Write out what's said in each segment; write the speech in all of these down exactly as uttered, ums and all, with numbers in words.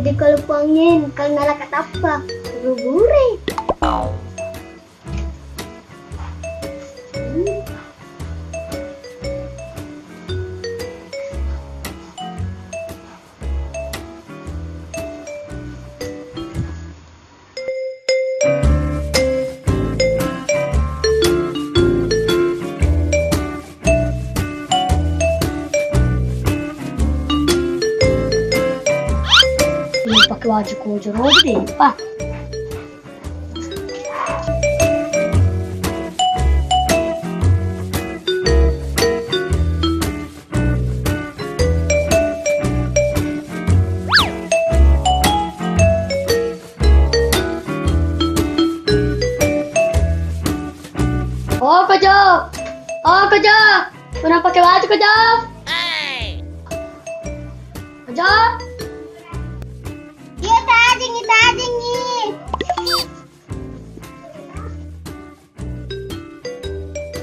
Di kalau pangin, kalau nala katappa, gugure. Ini pakai baju kojo rodi deh, Pak. Oh, Kojo. Oh, Kojo. Pernah pakai baju, Kojo? Kojo? Iya, tadingi, tadingi.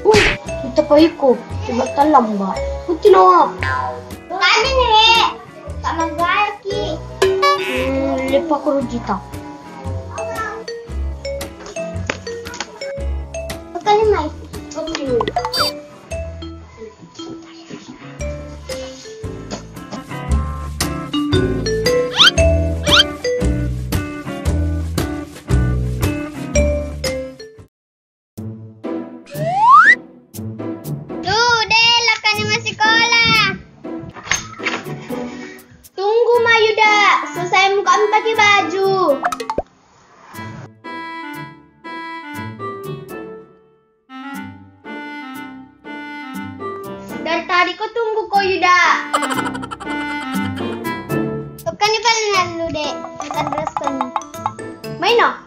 Uh, kita paiko, coba talam, Mbak. Putih, Noah. Tadi nih, tak menggaki. Hmm, lepak kerujita. Bukan, Mai. Oke. Lude, lakkani massikola. Tunggu, Mayuda, selesai muka pakai baju. Dari tadi ko tunggu ko, Yuda. Tokkani paling lu, Dek. Makan terus kan. Maino.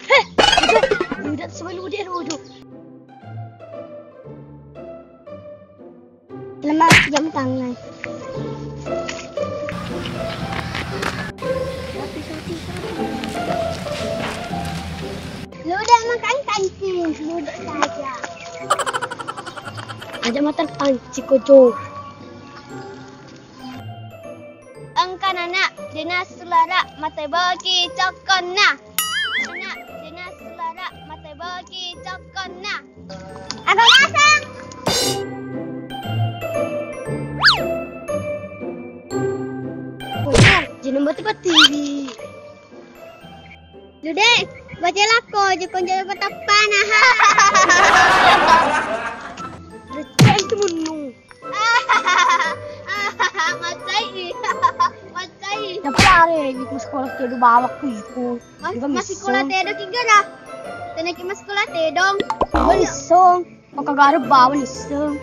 Heh, udah, udah, sebelum dia duduk. Lemak jam tangan. Lude makan kancing, lude saja. Aja makan kancing, Kojo. Engka nana, dena sulara, mate boki cokkonna. Nana, dena sulara, mate boki cokkonna. Aga masang? Woi, jeneng batu batu. Lude, baca lako, jekon jaya patappana. Receh itu menung. Maccai. Maccai. Napa lare di sekolah kedo bawak itu. Mas, masih sekolah tedong tiga dah. Tena ki mas sekolah tedong. Balisong. Maka garep bawa niseng.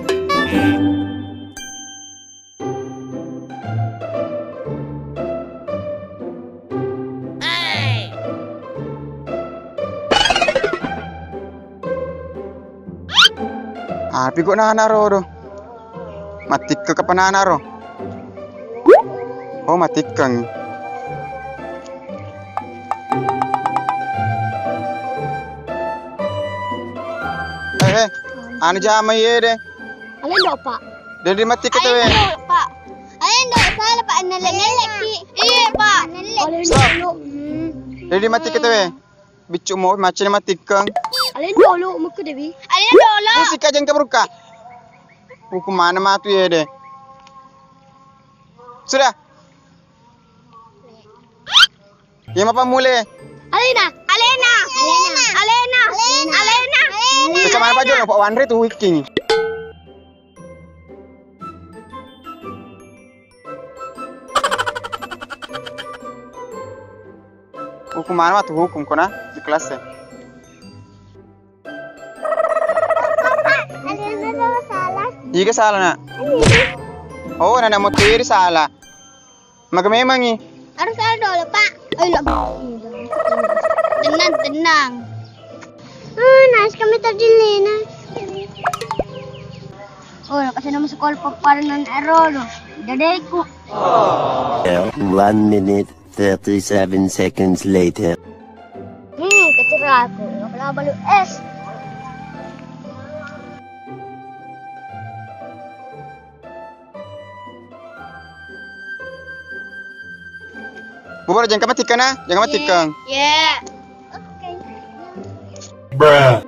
Api kok nana ro do? Matikke ke penana ro? Oh, matikkeng. Eh, eh, anu jama iye de. Alendo, Pak. Dede matikke tewe. Alendo, Pak. Alendo, salah, Pak. Nellek-nellek ki. Iya, Pak. Nellek. Alendo. Dede matikke tewe. Biccu mo macca matikkeng. Alendo lo muku dewi. Alendo lo. Musik aja engke berukka. Hukum mana matu iye de. Sudah. Iya, mapa mule? Alena. Alena. Alena. Alena. Alena. Alena. Macam mana baju lo, Pak Wanre tu wiking. Hukum mana matu hukum kona di kelas ya? Iga salah, Nak? Oh, nana moteri salah. Maga memangi? Harus ada dolo, Pak. Ayo, lah. Tenang, tenang. Oh, nice kami tadi, Lena. Oh, nakasih nama sekolah paparan ero do. Dadeku. One minute, thirty-seven seconds later. Hmm, kecil aku. Nggak pernah balu es. Bubur, jangan kematikkan, ah. Jangan kematikkan. Ye. Oke. Bruh.